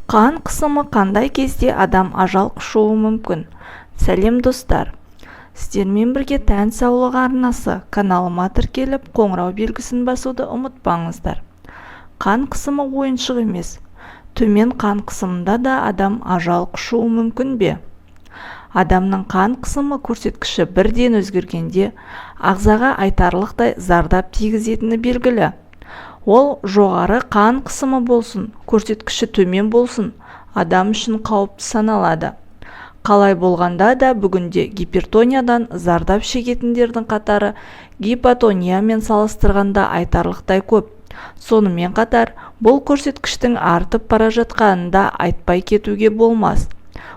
Қан қысымы қандай кезде адам ажал құшуы мүмкін? Сәлем, достар! Сіздермен бірге «Тән саулығы» арнасы. Каналыма тіркеліп, қоңырау белгісін басуды ұмытпаңыздар. Қан қысымы ойыншық емес. Төмен қан қысымында да адам ажал құшуы мүмкін бе? Адамның қан қысымы көрсеткіші бірден өзгергенде, ағзаға айтарлықтай зардап тигізетіні белгілі. Ол жоғары қан қысымы болсын, көрсеткіші төмен болсын, адам үшін қауіпті саналады. Қалай болғанда да, бүгінде гипертониядан зардап шегетіндердің қатары гипотониямен салыстырғанда айтарлықтай көп. Сонымен қатар бұл көрсеткіштің артып бара жатқанын да айтпай кетуге болмас.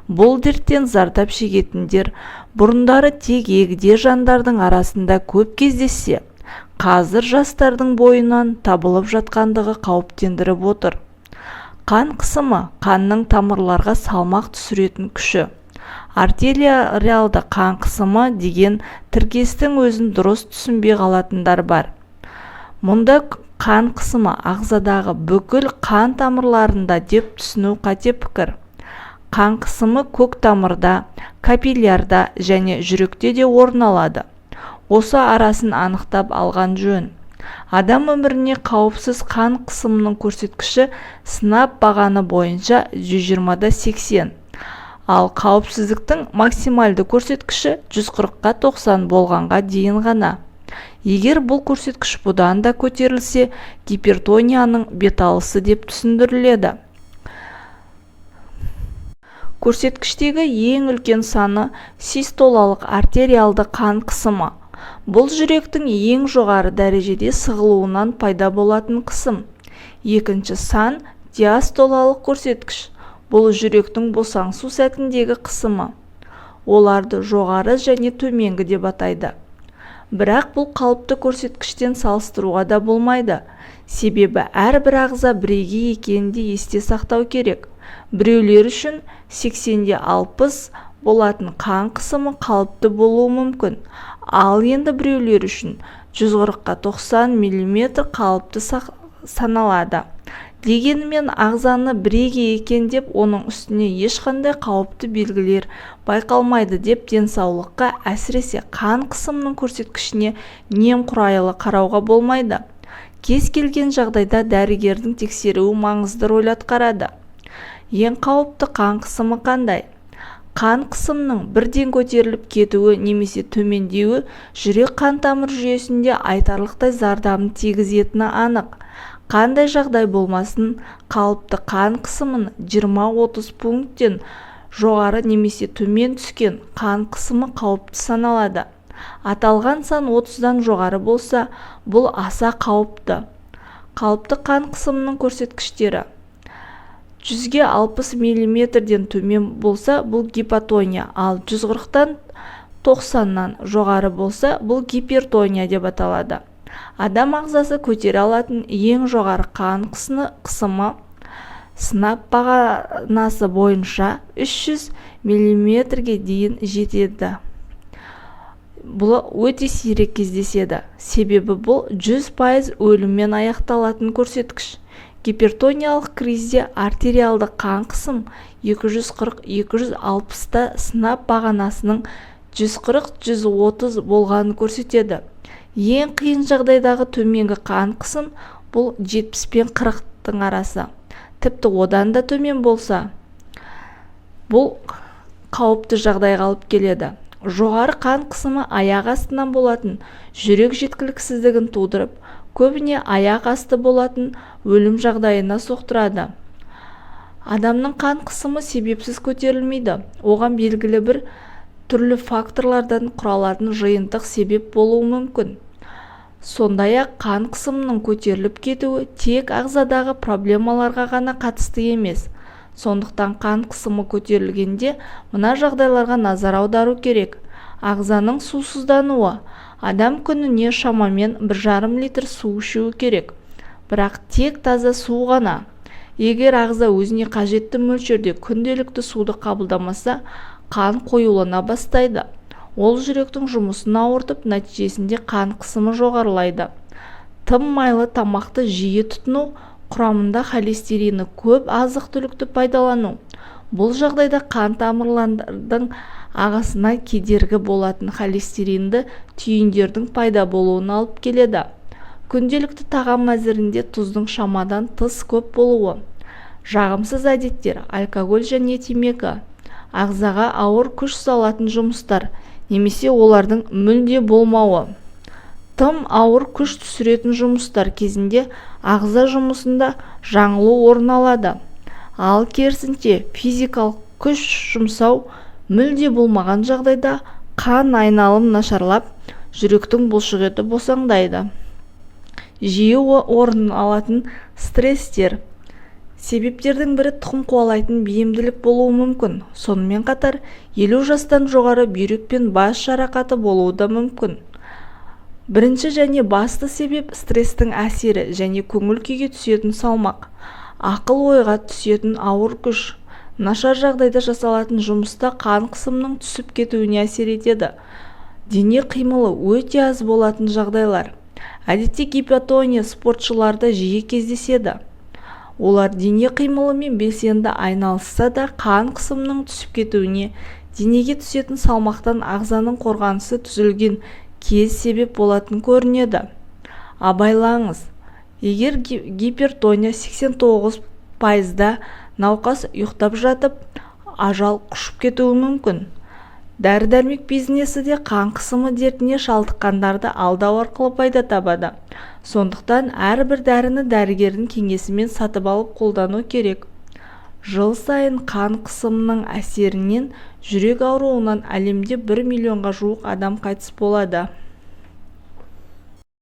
Бұл дерттен зардап шегетіндер бұрындары тек егде жандардың арасында көп кездессе, қазір жастардың бойынан табылып жатқандығы қауіптендіріп отыр. Қан қысымы – қанның тамырларға салмақ түсіретін күші. Артериалды қан қысымы деген тіркестің өзін дұрыс түсінбей қалатындар бар. Мұнда қан қысымы ағзадағы бүкіл қан тамырларында деп түсіну қате пікір. Қан қысымы көк тамырда, капиллярда және жүректе де орын алады. Осы арасын анықтап алған жөн. Адам өміріне қауіпсіз қан қысымының көрсеткіші сынап бағаны бойынша 120-да 80, ал қауіпсіздіктің максималды көрсеткіші 140-қа 90 болғанға дейін ғана. Егер бұл көрсеткіш бұдан да көтерілсе, гипертонияның беталысы деп түсіндіріледі. Көрсеткіштегі ең үлкен саны – систолалық артериалды қан қысымы. Бұл жүректің ең жоғары дәрежеде сығылуынан пайда болатын қысым. Екінші сан – диастолалық көрсеткіш. Бұл жүректің босаңсу сәтіндегі қысымы. Оларды жоғары және төменгі деп атайды. Бірақ бұл қалыпты көрсеткіштен салыстыруға да болмайды. Себебі әрбір ағза бірегей екенін де есте сақтау керек. Біреулер үшін 80-де 60 болатын қан қысымы қалыпты болуы мүмкін, ал енді біреулер үшін 140-қа 90 мм қалыпты саналады. Дегенмен ағзаны бірегей екен деп, оның үстіне ешқандай қауіпті белгілер байқалмайды деп денсаулыққа, әсіресе қан қысымының көрсеткішіне немқұрайлы қарауға болмайды. Кез келген жағдайда дәрігердің тексеруі маңызды рөл атқарады. Ең қауіпті қан қысымы қандай? Қан қысымының бірден көтеріліп кетуі немесе төмендеуі жүрек қан тамыр жүйесінде айтарлықтай зардабын тигізетіні анық. Қандай жағдай болмасын, қалыпты қан қысымын 20-30 пункттен жоғары немесе төмен түскен қан қысымы қауіпті саналады. Аталған сан 30-дан жоғары болса, бұл аса қауіпті. Қалыпты қан қысымының көрсеткіштері: 100-ге 60 миллиметрден төмен болса, бұл гипотония, ал 140-тан 90-нан жоғары болса, бұл гипертония деп аталады. Адам ағзасы көтере алатын ең жоғары қан қысымы сынап бағанасы бойынша 300 миллиметрге дейін жетеді. Бұл өте сирек кездеседі, себебі бұл 100% өліммен аяқталатын көрсеткіш. Гипертониялық кризде артериалды қан қысым 240-260-та сынап бағанасының 140-130 болғанын көрсетеді. Ең қиын жағдайдағы төменгі қан қысым – бұл 70 пен 40-тың арасы. Тіпті одан да төмен болса, бұл қауіпті жағдайға алып келеді. Жоғары қан қысымы аяқ астынан болатын жүрек жеткіліксіздігін тудырып, көбіне аяқ асты болатын өлім жағдайына соқтырады. Адамның қан қысымы себепсіз көтерілмейді. Оған белгілі бір түрлі факторлардан құралатын жиынтық себеп болуы мүмкін. Сондай-ақ қан қысымының көтеріліп кетуі тек ағзадағы проблемаларға ғана қатысты емес. Сондықтан қан қысымы көтерілгенде мына жағдайларға назар аудару керек. Ағзаның сусыздануы. Адам күніне шамамен 1,5 литр су ішуі керек, бірақ тек таза су ғана. Егер ағза өзіне қажетті мөлшерде күнделікті суды қабылдамаса, қан қоюлана бастайды. Ол жүректің жұмысын ауыртып, нәтижесінде қан қысымы жоғарылайды. Тым майлы тамақты жиі тұтыну. Құрамында холестерині көп азық-түлікті пайдалану. Бұл жағдайда қан тамырлардың ағысына кедергі болатын холестеринді түйіндердің пайда болуына алып келеді. Күнделікті тағам мәзірінде тұздың шамадан тыс көп болуы. Жағымсыз әдеттер: алкоголь және темекі, ағзаға ауыр күш салатын жұмыстар немесе олардың мүлде болмауы. Тым ауыр күш түсіретін жұмыстар кезінде ағза жұмысында жаңылу орын алады. Ал керісінше, физикалық күш жұмсау мүлде болмаған жағдайда қан айналым нашарлап, жүректің бұлшықеті босаңдайды. Жиі орын алатын стресстер. Себептердің бірі тұқым қуалайтын бейімділік болуы мүмкін. Сонымен қатар 50 жастан жоғары, бүйрек пен бас жарақаты болуы да мүмкін. Бірінші және басты себеп – стресстің әсері және көңіл күйге түсетін салмақ. Ақыл ойға түсетін ауыр күш, нашар жағдайда жасалатын жұмыста қан қысымының түсіп кетуіне әсер етеді. Дене қимылы өте аз болатын жағдайлар. Әдетте гипотония спортшыларда жиі кездеседі. Олар дене қимылымен белсенді айналысса да, қан қысымының түсіп кетуіне денеге түсетін салмақтан ағзаның қорғанысы түзілген кез себеп болатын көрінеді. Абайлаңыз! Егер гипертония 89%-да, науқас ұйықтап жатып ажал құшып кетуі мүмкін. Дәрі-дәрмек бизнесі де қан қысымы дертіне шалдыққандарды алдау арқылы пайда табады. Сондықтан әрбір дәріні дәрігердің кеңесімен сатып алып қолдану керек. Жыл сайын қан қысымының әсерінен жүрек ауруынан әлемде 1 миллионға жуық адам қайтыс болады.